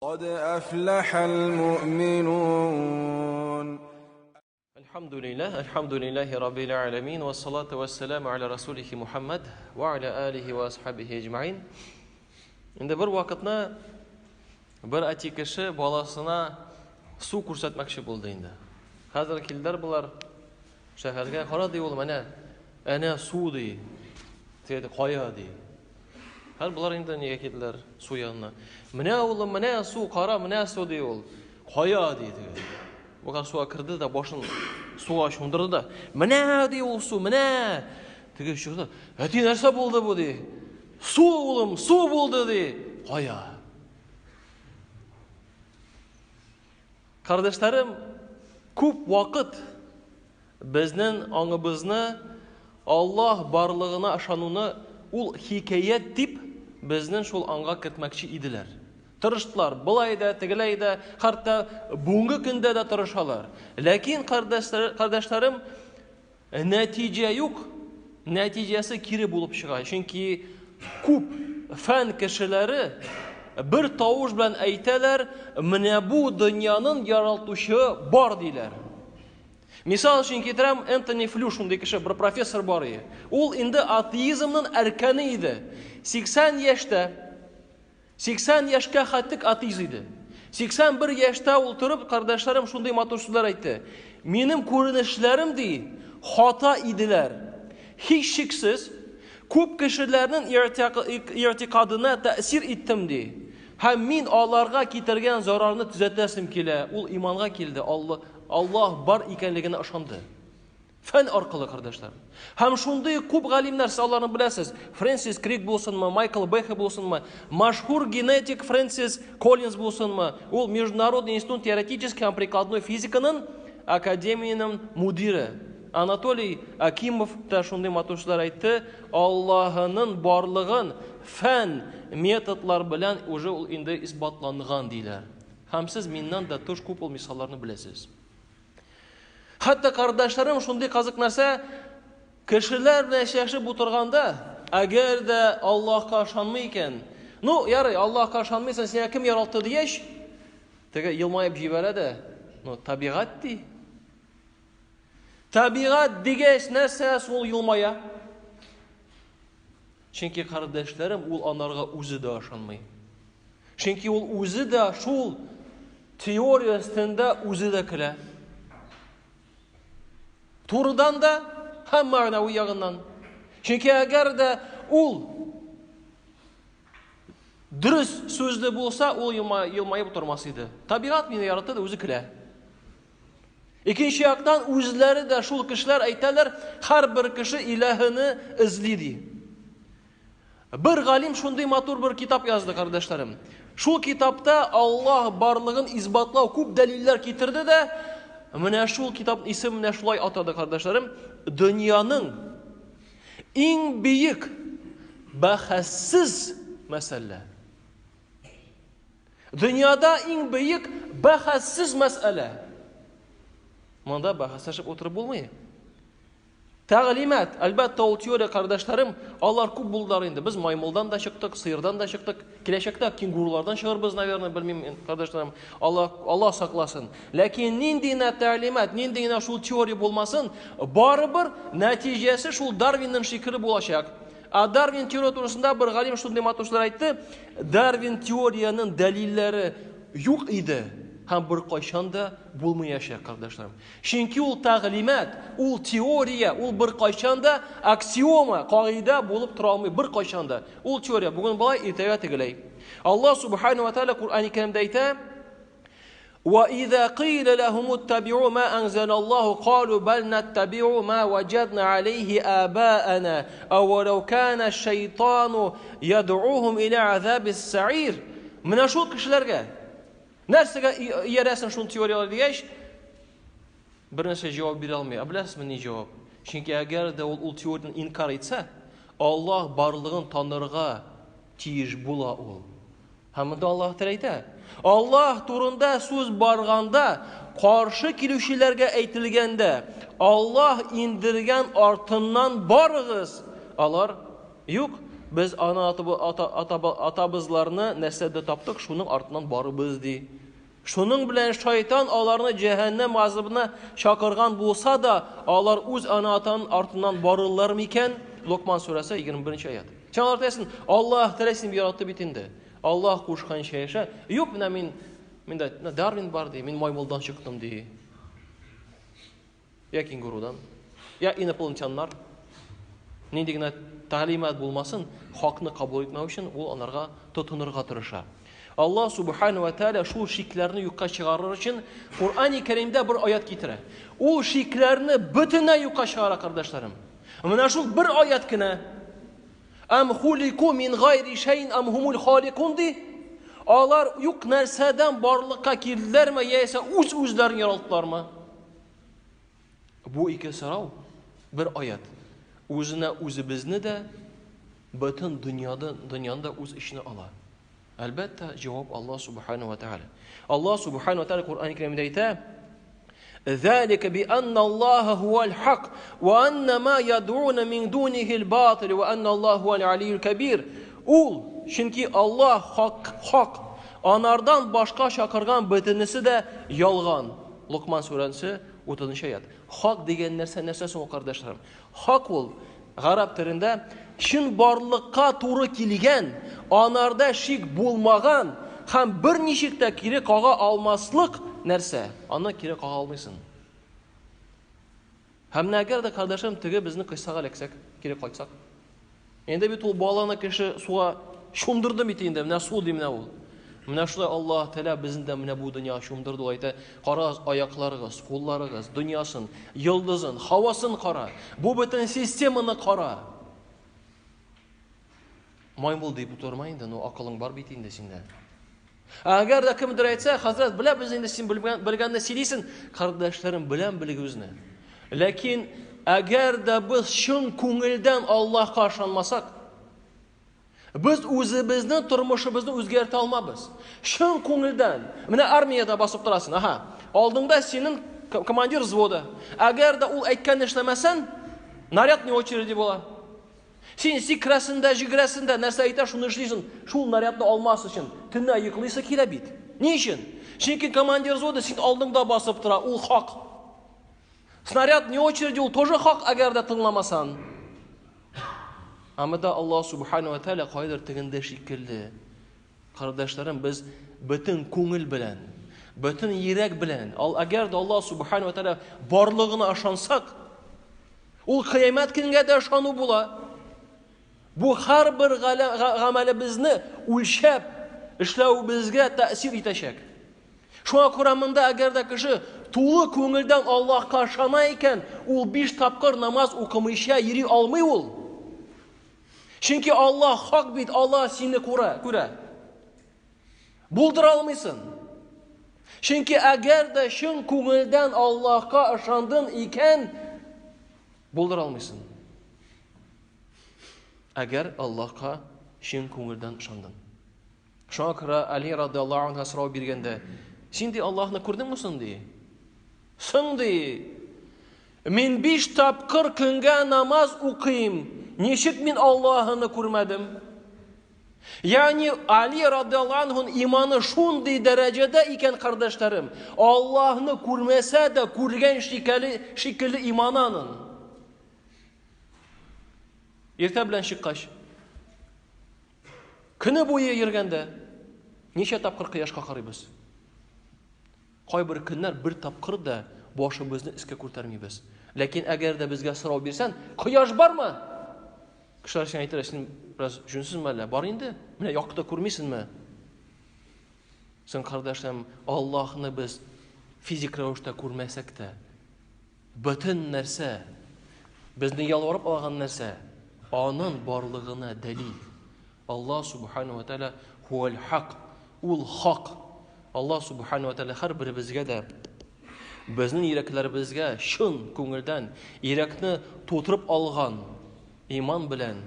قد أفلح المؤمنون. الحمد لله، الحمد لله رب العالمين، والصلاة والسلام على رسوله محمد وعلى آله وأصحابه أجمعين. Инде бер вакытны бер әти кеше баласына су күрсәтмәкче булды инде. Хәзер килделәр болар шәһәргә, кара ди ул, менә әнә су ди. Теге кая ди. Хәл болар инде нигә килделәр су янына. Менә улым, менә су, кара, менә су ди ул. Кая ди теге. Буга суга керде дә башын суга чумдырды да. Менә ди ул су, менә. Теге чыгды. Әти нәрсә булды бу ди. Су улым, су булды ди. Кая? Кардәшләрем, күп вакыт Безнең аңыбызны Аллаһ барлыгына ышануны ул хикәят дип безнең шул аңга кертмәкче иделәр. Тырыштылар, болай да, тегеләй дә, хәтта бүгенге көндә дә тырышалар. Ләкин, кардәшләрем, нәтиҗә юк, нәтиҗәсе кире булып чыга. Чөнки күп фән кешеләре бер тавыш белән әйтәләр, менә бу дөньяның яралтучы бар диләр. Мисал өчен китерәм, Энтони Флю шундый кеше, бер профессор бар иде. Ул инде атеизмның әркәне иде. 80 яшьтә, 80 яшькә хәтлек атеист иде. 81 яшьтә ул торып, кардәшләрем шундый матур сүзләр әйтте. Минем күренешләрем ди, хата иделәр. Һичшиксез, күп кешеләрнең игътикадына тәэсир иттем ди. Һәм мин аларга китергән зарарны төзәтәсем килә. Ул иманга килде, Алла, Аллаһ бар икәнлегенә ышанды. Фән аркылы, кардәшләр. Һәм шундый күп галимнәр, сез аларны беләсез. Фрэнсис Крик булсынмы, Майкл Бэхе булсынмы, машһур генетик Фрэнсис Коллинз булсынмы, ул Международный институт теоретической һәм прикладной физиканың академиянең мудире. Анатолий Акимов та шундый матур сүзләр әйтте, Аллаһының барлыгын фән методлар белән уже ул инде исбатланган диләр. Һәм сез миннән дә тыш күп ул мисалларны беләсез. Хәтта кардәшләрем шундый казык нәрсә, кешеләр белән чәшеп утырганда, әгәр дә Аллаһка ышанмый икән, ну, ярый, Аллаһка ышанмыйсың, сиңа кем яралтты дигәч, теге елмаеп җибәрә дә, ну, табигать ди. Табигать дигәч нәрсә ул елмая? Чөнки кардәшләрем ул анарга үзе дә ышанмый. Чөнки ул үзе дә шул теория өстендә үзе дә көлә. Турыдан да һәм мәгънәви ягыннан. Чөнки әгәр дә ул дөрес сүзле булса, ул елмаеп тормас иде. Табигать мине яратты да үзе көлә. Икенче яктан үзләре дә шул кешеләр әйтәләр, һәрбер кеше иләһене эзли ди. Бер галим шундый матур бер китап язды, кардәшләрем. Шул китапта Аллаһ барлыгын исбатлау күп дәлилләр китерде дә, менә шул китапның исеме менә шулай атады, кардәшләрем. Дөньяның иң бөек бәхәссез мәсьәлә. Дөньяда иң бөек бәхәссез мәсьәлә. Монда бәхәсләшеп утырып булмый. Тәгълимат, әлбәттә, ул теория, кардәшләрем, алар күп булдылар инде. Без маймылдан да чыктык, сыердан да чыктык. Киләчәктә кенгурулардан чыгарбыз, наверное, белмим, кардәшләрем. Алла, Алла сакласын. Ләкин нинди генә тәгълимат, нинди генә шул теория булмасын, барыбер нәтиҗәсе шул Дарвинның шикелле булачак. Ә Дарвин теория турысында бер галим шундый матур сүзләр әйтте. Дарвин теориянең дәлилләре юк иде һәм беркайчан да булмаячак, кардәшләрем. Чөнки ул тәгълимат, ул теория, ул беркайчан да аксиома, кагыйдә булып тора алмый, беркайчан да. Ул теория бүген болай, иртәгә тегеләй. Аллаһ субхану ва тааля Коръән Кәримдә әйтә: وَإِذَا قِيلَ لَهُمُ اتَّبِعُوا مَا أَنزَلَ اللَّهُ قَالُوا بَلْ نَتَّبِعُ مَا وَجَدْنَا عَلَيْهِ آبَاءَنَا أَوَلَوْ كَانَ الشَّيْطَانُ يَدْعُوهُمْ إِلَى عَذَابِ السَّعِيرِ. Менә шул кешеләргә нәрсәгә иярәсең шул теорияләр дигәч, бер нәрсә җавап бирә алмый. Ә беләсезме ни җавап? Чөнки әгәр дә ул ул теорияне инкар итсә, Аллаһ барлыгын танырга тиеш була ул. Һәм монда Аллаһ Тәгалә әйтә, Аллаһ турында сүз барганда, каршы килүчеләргә әйтелгәндә, Аллаһ индергән артыннан барыгыз. Алар юк. Без ана атабызларны нәрсәдә таптык, шуның артыннан барыбыз, ди. Шуның белән шайтан аларны җәһәннәм газабына чакырган булса да, алар үз ана-атаның артыннан барырлар микән? Локман сүрәсе 21 нче аят. Син алар әйтәсең, Аллаһ Тәгалә сине яратты бит инде. Аллаһ кушканча яшә. Юк, менә мин миндә Дарвин бар ди, мин маймылдан чыктым ди. Я кенгурудан, я инопланетяннар. Нинди генә тәгълимат булмасын, хакны кабул итмәү өчен ул анарга тотынырга тырыша. Аллаһ субхану ва тааля шул шикләрне юкка чыгарыр өчен Коръәни Кәримдә бер аят китерә. Ул шикләрне бөтенләй юкка чыгара, кардәшләрем. Менә шул бер аят кенә. Ам хулику мин гайри шәйн ам хумул халикун ди. Алар юк нәрсәдән барлыкка килделәрме, яисә үз-үзләрен яралттылармы? Бу ике сорау бер аят. Үзенә үзебезне дә, бөтен дөньяда, дөньяны да үз эченә ала. Әлбәттә, җавап Аллаһ субхану ва тааля. Аллаһ субхану ва тааля Коръән Кәримдә әйтә: "Залика би анна Аллаһ хуал хак ва анна ма ядуна мин дунихи ал-батил ва анна Аллаһ хуал алийюл кабир." Ул, чөнки Аллаһ хак, хак. Анардан башка чакырган бөтенесе дә ялган. Локман сүрәсе 30 нчы аят. Хак дигән нәрсә нәрсә соң ул, кардәшләрем? Хак ул гарәп телендә чынбарлыкка туры килгән, анарда шик булмаган һәм берничек тә кире кага алмаслык нәрсә. Аны кире кага алмыйсың. Һәм менә әгәр дә, кардәшем, теге безне кыйссага эләксәк, кире кайтсак. Инде бит ул баланы кеше суга чумдырды бит инде, менә су ди менә ул. Менә шулай Аллаһ Тәгалә безне дә менә бу дөньяга чумдырды. Ул әйтә, кара аякларыгыз, кулларыгыз, дөньясын, йолдызын, һавасын кара. Бу бөтен системаны кара. Маймыл дип утырма инде, ну акылың бар бит инде синдә. Ә әгәр дә кемдер әйтсә, хәзрәт, беләбез инде син белгәнне сөйлисең, кардәшләрем, беләм белгебезне. Ләкин әгәр дә без чын күңелдән Аллаһка ышанмасак, без үзебезнең тормышыбызны үзгәртә алмабыз. Чын күңелдән. Менә армиядә басып торасың, аһа. Алдыңда синең командир взвода. Әгәр дә ул әйткәнне эшләмәсәң, наряд не очереди була. Син сикерәсең дә, җигерәсең дә, нәрсә әйтә, шуны эшлисең. Шул нарядны алмас өчен төнлә йоклыйсы килә бит. Ни өчен? Чөнки командир взвода син алдыңда басып тора, ул хак. Снаряд не очереди, ул тоже хак, әгәр дә тыңламасаң. Әмма да Аллаһ субхану ва тааля кайдыр тегендә шикелле. Кардәшләрем, без бөтен күңел белән, бөтен йөрәк белән, ал әгәр дә Аллаһ субхану ва тааля барлыгына ышансак, Ул кыямәт көнгә дә ышану була. Бу һәрбер гамәлебезне үлчәп эшләвебезгә тәэсир итәчәк. Шуңа күрә монда әгәр дә кеше тулы күңелдән Аллаһка ышана икән, ул биш тапкыр намаз укымыйча йөри алмый ул. Чөнки Аллаһ хак бит, Аллаһ сине күрә, күрә. Булдыра алмыйсың. Чөнки әгәр дә чын күңелдән Аллаһка ышандың икән, булдыра алмыйсың. Әгәр Аллаһка чын күңелдән ышандың. Шуңа күрә Али радиаллаһу анһу сорау биргәндә, син ди Аллаһны күрдеңме соң ди? Соң ди. Мин биш тапкыр көнгә намаз укыйм. Ничек мин Аллаһны күрмәдем? Ягъни Али радиаллаһу анһун иманы шундый дәрәҗәдә икән, кардәшләрем, Аллаһны күрмәсә дә күргән шикелле, шикелле иманы аның. Иртә белән чыккач, көне буе йөргәндә ничә тапкыр кояшка карыйбыз? Кайбер көннәр бер тапкыр да башыбызны өскә күтәрмибез. Ләкин әгәр дә безгә сорау бирсән, кояш бармы? Кешеләр сиңа әйтер, син бераз җүнсезме әллә? Бар инде. Менә якты күрмисеңме? Соң, кардәшләрем, Аллаһны без физик рәвештә күрмәсәк тә, бөтен нәрсә, безне ялварып алган нәрсә, аның барлыгына дәлил. Аллаһ субхану ва тааля хуал хак, ул хак. Аллаһ субхану ва тааля һәрберебезгә дә безнең йөрәкләребезгә чын күңелдән йөрәкне тутырып алган иман белән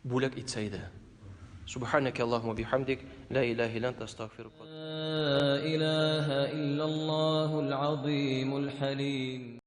бүләк итсә иде. Субханaka Аллаһумма бихамдик, ла илаһа илля анта, астагфирука. Ла илаһа иллаллаһул азимул халим.